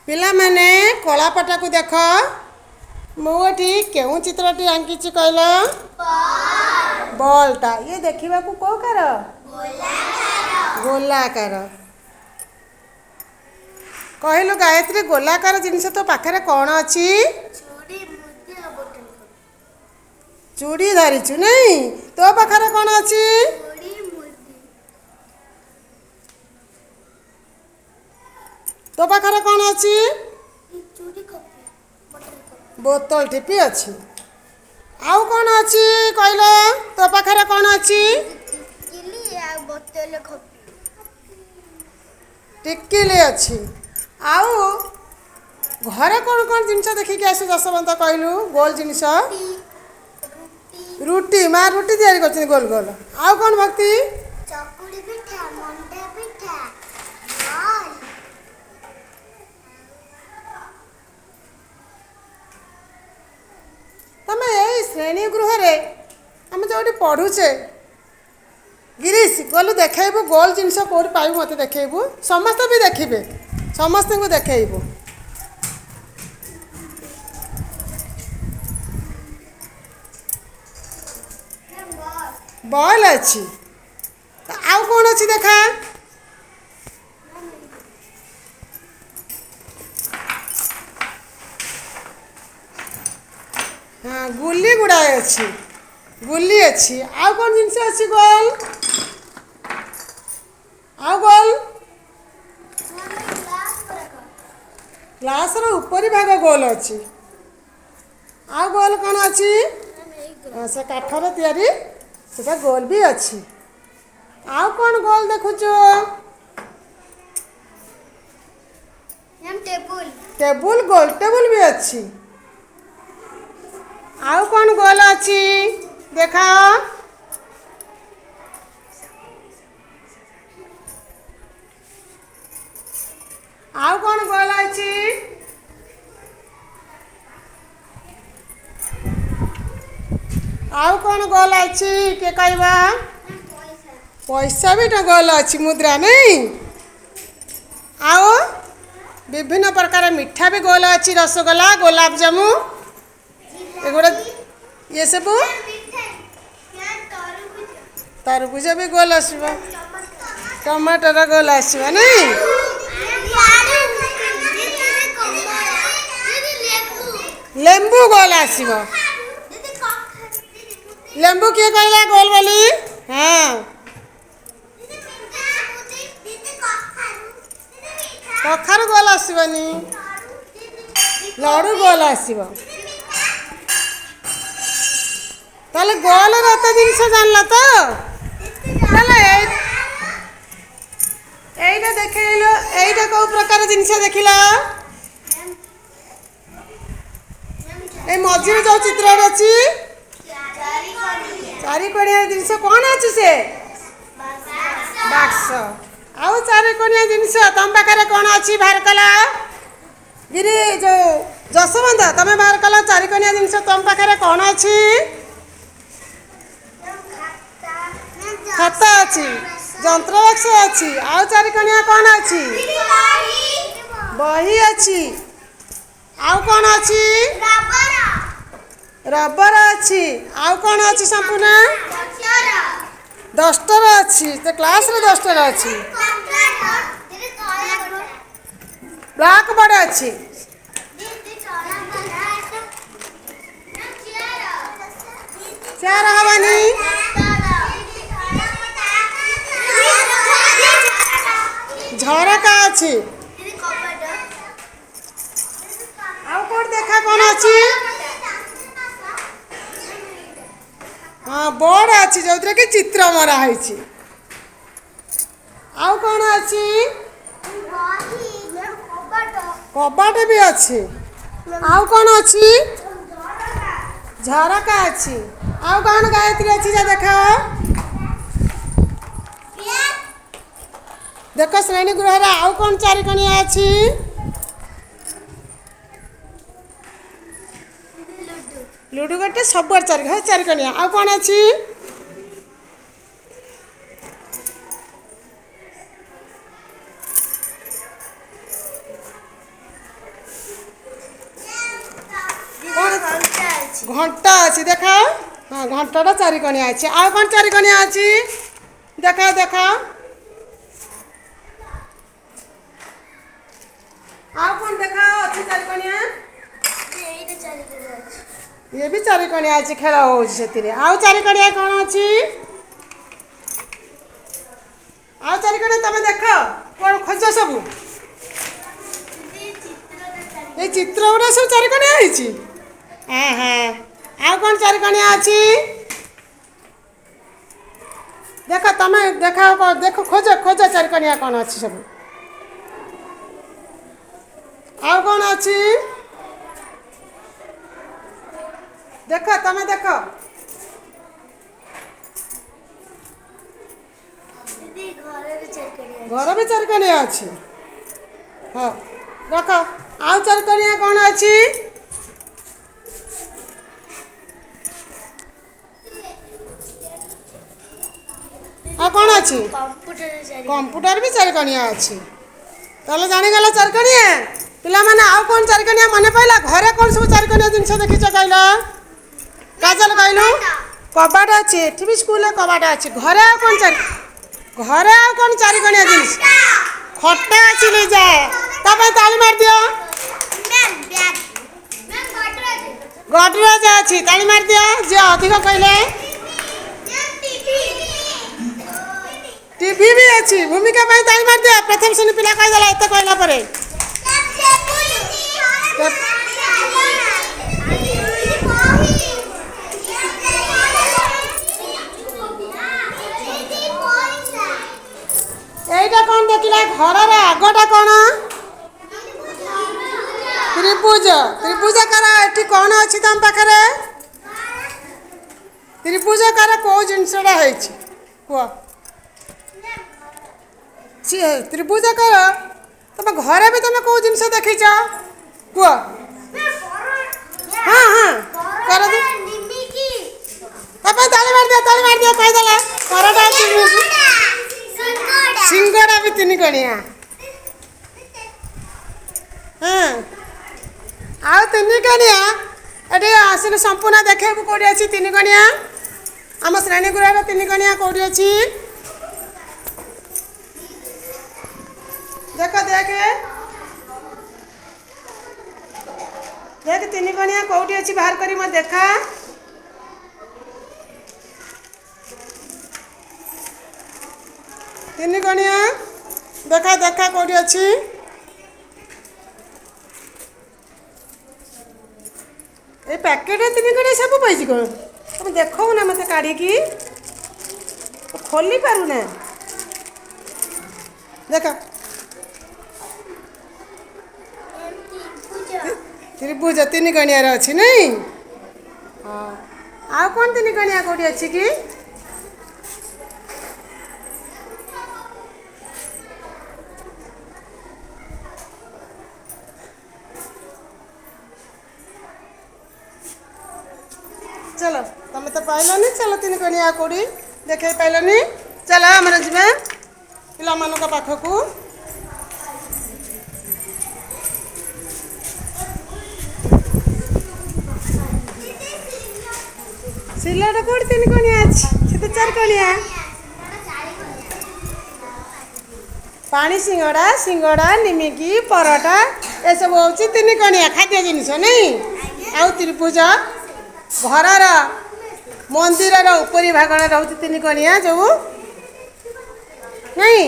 ପିଲାମାନେ, କଳାପଟାକୁ ଦେଖ। ମୁଁ ଏଠି କେଉଁ ଚିତ୍ରଟି ଆଙ୍କିଛି କହିଲ? ବଲ୍ଟା। ଇଏ ଦେଖିବାକୁ କୋଉ କାର? ଗୋଲାକାର। କହିଲୁ ଗାୟତ୍ରୀ, ଗୋଲାକାର ଜିନିଷ ତୋ ପାଖରେ କ'ଣ ଅଛି? ଚୁଡ଼ି ଧରିଛୁ ନାଇଁ? ତୋ ପାଖରେ କ'ଣ ଅଛି? ତୋ ପାଖରେ କ'ଣ ଅଛି? ବୋତଲ ଠିପି ଅଛି। ଆଉ କ'ଣ ଅଛି କହିଲ? ତୋ ପାଖରେ କ'ଣ ଅଛି? ଟିକିଲି ଅଛି। ଆଉ ଘରେ କ'ଣ କ'ଣ ଜିନିଷ ଦେଖିକି ଆସୁ ଯଶବନ୍ତ, କହିଲୁ? ଗୋଲ ଜିନିଷ, ରୁଟି। ମା ରୁଟି ତିଆରି କରୁଛନ୍ତି ଗୋଲ ଗୋଲ। ଆଉ କ'ଣ ଭକ୍ତି? ତମେ ଏଇ ଶ୍ରେଣୀ ଗୃହରେ ଆମେ ଯେଉଁଠି ପଢ଼ୁଛେ, ଗିରିଶ ଗଲୁ ଦେଖେଇବୁ, ଗୋଲ ଜିନିଷ କେଉଁଠି ପାଇବୁ ମୋତେ ଦେଖେଇବୁ। ସମସ୍ତେ ବି ଦେଖିବେ, ସମସ୍ତଙ୍କୁ ଦେଖେଇବୁ। ବଲ୍ ଅଛି। ଆଉ କ'ଣ ଅଛି ଦେଖା। ହଁ, ଗୁଲି ଗୁଡ଼ାଏ ଅଛି, ଗୁଲି ଅଛି। ଆଉ କ'ଣ ଜିନିଷ ଅଛି ଗୋଲ? ଆଉ ଗୋଲ, ଗ୍ଲାସର ଉପରି ଭାଗ ଗୋଲ ଅଛି। ଆଉ ଗୋଲ କ'ଣ ଅଛି? ସେ କାଠରେ ତିଆରି, ସେଟା ଗୋଲ ବି ଅଛି। ଆଉ କ'ଣ ଗୋଲ ଦେଖୁଛୁ? ଟେବୁଲ, ଗୋଲ ଟେବୁଲ ବି ଅଛି। ଆଉ କ'ଣ ଗୋଲ ଅଛି ଦେଖାଅ। ଆଉ କ'ଣ ଗୋଲ ଅଛି? ଆଉ କ'ଣ ଗୋଲ ଅଛି କିଏ କହିବା? ପଇସା ବି ତ ଗୋଲ ଅଛି, ମୁଦ୍ରା ନାଇଁ? ଆଉ ବିଭିନ୍ନ ପ୍ରକାର ମିଠା ବି ଗୋଲ ଅଛି, ରସଗୋଲା, ଗୋଲାପଜାମୁ, ଏଗୁଡ଼ା ଇଏ ସବୁ। ତରଭୁଜ ବି ଗୋଲ ଆସିବ, ଟମାଟର ଗୋଲ ଆସିବ ନାଇଁ? ଲେମ୍ବୁ ଗୋଲ ଆସିବ। ଲେମ୍ବୁ କିଏ କହିଲା ଗୋଲ ବୋଲି? ହଁ, କଖାରୁ ଗୋଲ ଆସିବନି, ଲଡ଼ୁ ଗୋଲ ଆସିବ। ତାହେଲେ ଗୋଲର ଏତେ ଜିନିଷ ଜାଣିଲ ତ? ତାହେଲେ ଏଇଟା ଦେଖେଇଲ, ଏଇଟା କୋଉ ପ୍ରକାର ଜିନିଷ ଦେଖିଲ? ଏଇ ମଝିରେ ଯୋଉ ଚିତ୍ରଟା ଅଛି, ଚାରିକଣିଆ ଜିନିଷ କ'ଣ ଅଛି? ସେ ବାକ୍ସ। ଆଉ ଚାରିକଣିଆ ଜିନିଷ ତମ ପାଖରେ କ'ଣ ଅଛି ବାହାର କଲ? ଗିରି, ଯୋଉ ଯଶବନ୍ତ, ତମେ ବାହାର କଲ। ଚାରିକଣିଆ ଜିନିଷ ତମ ପାଖରେ କ'ଣ ଅଛି? ଖାତା ଅଛି, ଯନ୍ତ୍ରବାକ୍ସ ଅଛି। ଆଉ ଚାରିକଣିଆ କ'ଣ ଅଛି? ବହି ଅଛି। ଆଉ କ'ଣ ଅଛି? ରବର ଅଛି। ଆଉ କ'ଣ ଅଛି ସମ୍ପୂର୍ଣ୍ଣ? ଡଷ୍ଟର ଅଛି ତ, କ୍ଲାସରେ ଡଷ୍ଟର ଅଛି। ବ୍ଲାକ୍ ବୋର୍ଡ ଅଛି। ଚେୟାର ହବନି। ଝରକା ଅଛି। ଆଉ କୋଉଠି ଦେଖା କ'ଣ ଅଛି? ହଁ, ବୋର୍ଡ ଅଛି ଯୋଉଥିରେ କି ଚିତ୍ର ମରା ହେଇଛି। ଆଉ କ'ଣ ଅଛି? କବାଟ ବି ଅଛି। ଆଉ କ'ଣ ଅଛି? ଝରକା ଅଛି। ଆଉ କ'ଣ ଗାୟତ୍ରୀ ଅଛି ଯା ଦେଖାଅ। ଦେଖ, ଶ୍ରେଣୀ ଗୃହରେ ଆଉ କ'ଣ ଚାରିକଣିଆ ଅଛି? ଲୁଡୁ ଗୋଟେ ସବୁଆଡ଼େ ଚାରି ଚାରିକଣିଆ। ଆଉ କ'ଣ ଅଛି? ଘଣ୍ଟା ଅଛି ଦେଖ। ହଁ, ଘଣ୍ଟାଟା ଚାରିକଣିଆ ଅଛି। ଆଉ କ'ଣ ଚାରିକଣିଆ ଅଛି ଦେଖ ଦେଖ। ଆଉ କ'ଣ ଦେଖ ଅଛି ଚାରିକଣିଆ? ଇଏ ବି ଚାରିକଣିଆ ଅଛି, ଖେଳ ହେଉଛି ସେଥିରେ। ଆଉ ଚାରିକଣିଆ କ'ଣ ଅଛି? ଆଉ ଚାରିକଣିଆ ତମେ ଦେଖ, କ'ଣ ଖୋଜ ସବୁ। ଏଇ ଚିତ୍ର ଗୁଡ଼ା ସବୁ ଚାରିକଣିଆ ହେଇଛି। ହଁ ହଁ, ଆଉ କ'ଣ ଚାରିକଣିଆ ଅଛି ଦେଖ, ତମେ ଦେଖ ଦେଖ, ଖୋଜ ଖୋଜ ଚାରିକଣିଆ କ'ଣ ଅଛି ସବୁ। ଆଉ କ'ଣ ଅଛି ଦେଖ, ତମେ ଦେଖ। ଘର ବି ଚାରିକଣିଆ ଅଛି। ହଁ, ରଖ। ଆଉ ଚାରିକଣିଆ କ'ଣ ଅଛି? ଆଉ କ'ଣ ଅଛି? କମ୍ପ୍ୟୁଟର ବି ଚାରିକଣିଆ ଅଛି। ତାହେଲେ ଜାଣିଗଲ ଚାରିକଣିଆ ପିଲାମାନେ। ଆଉ କ'ଣ ଚାରିକଣିଆ ମନେ ପଇଲା? ଘରେ କ'ଣ ସବୁ ଚାରିକଣିଆ ଜିନିଷ ଦେଖିଛ କହିଲ? କାଜଲ କହିଲୁ। କବାଟ ଅଛି, ଏଠି ବି ସ୍କୁଲରେ କବାଟ ଅଛି। ଘରେ ଆଉ କ'ଣ ଚାରି, ଘରେ ଆଉ କ'ଣ ଚାରିକଣିଆ ଜିନିଷ? ଖଟା ଅଛି ଲିଜା, ତା ପାଇଁ ତାଳି ମାରିଦିଅ। ଗଡରେଜ ଅଛି, ତାଳି ମାରିଦିଅ ଯିଏ ଅଧିକ କହିଲେ। ଟିଭି ବି ଅଛି, ଭୂମିକା ପାଇଁ ତାଳି ମାରିଦିଅ। ପ୍ରଥମ ଶ୍ରେଣୀ ପିଲା କହିଦେଲା ଏତେ କହିଲା ପରେ। ଏଇଟା କ'ଣ ଦେଖିଲା? ଘରର ଆଗଟା କ'ଣ? ତ୍ରିଭୁଜ। ତ୍ରିଭୁଜାକାର ଏଠି କ'ଣ ଅଛି ତମ ପାଖରେ? ତ୍ରିଭୁଜାକାର କେଉଁ ଜିନିଷଟା ହେଇଛି କୁହ? ସିଏ ତ୍ରିଭୁଜାକାର ତମ ଘରେ ବି ତମେ କେଉଁ ଜିନିଷ ଦେଖିଛ କୁହ? ହଁ ହଁ, କର ତା ପାଇଁ ତାଳି ମାରିଦିଅ, ତାଳି ମାରିଦିଅ। କହିଦେଲା ପରଟା ଅଛି। ସିଙ୍ଗଡ଼ା ବି ତିନି କଣିଆ। ହଁ, ଆଉ ତିନି କଣିଆ ଏଠି ଆସିଲେ ସମ୍ପୂର୍ଣ୍ଣ ଦେଖେଇବୁ କେଉଁଠି ଅଛି ତିନି କଣିଆ। ଆମ ଶ୍ରେଣୀ ଗୃହର ତିନି କଣିଆ କେଉଁଠି ଅଛି ଦେଖ, ଦେଖେ ଦେଖ, ତିନି କଣିଆ କେଉଁଠି ଅଛି ବାହାର କରି ମୋତେ ଦେଖା। ତିନି କଣିଆ ଦେଖା ଦେଖା କେଉଁଠି ଅଛି? ଏଇ ପ୍ୟାକେଟରେ ତିନି କଣିଆ ସବୁ ପାଇଛି କ'ଣ? ତମେ ଦେଖାଉନା ମୋତେ, କାଢ଼ିକି ଖୋଲି ପାରୁନା। ଦେଖ, ତ୍ରିଭୁଜ ତିନି କଣିଆର ଅଛି ନାଇଁ? ହଁ, ଆଉ କ'ଣ ତିନି କଣିଆ କେଉଁଠି ଅଛି କି? ଚାଲ, ତମେ ତ ପାଇଲନି। ଚାଲ, ତିନି କଣିଆ କେଉଁଠି ଦେଖେଇ ପାଇଲନି। ଚାଲ ଆମର ଯିବା ପିଲାମାନଙ୍କ ପାଖକୁ। ସିଲଟା କୋଉଠି ତିନି କଣିଆ ଅଛି? ସେ ତ ଚାରି କଣିଆ। ପାଣି ସିଙ୍ଗଡ଼ା, ସିଙ୍ଗଡ଼ା, ନିମିକି, ପରଟା ଏସବୁ ହେଉଛି ତିନି କଣିଆ ଖାଦ୍ୟ ଜିନିଷ ନାଇଁ? ଆଉ ତ୍ରିଭୁଜ ଘରର ମନ୍ଦିରର ଉପରି ଭାଗରେ ରହୁଛି ତିନି କଣିଆ ଯୋଉ ନାଇଁ?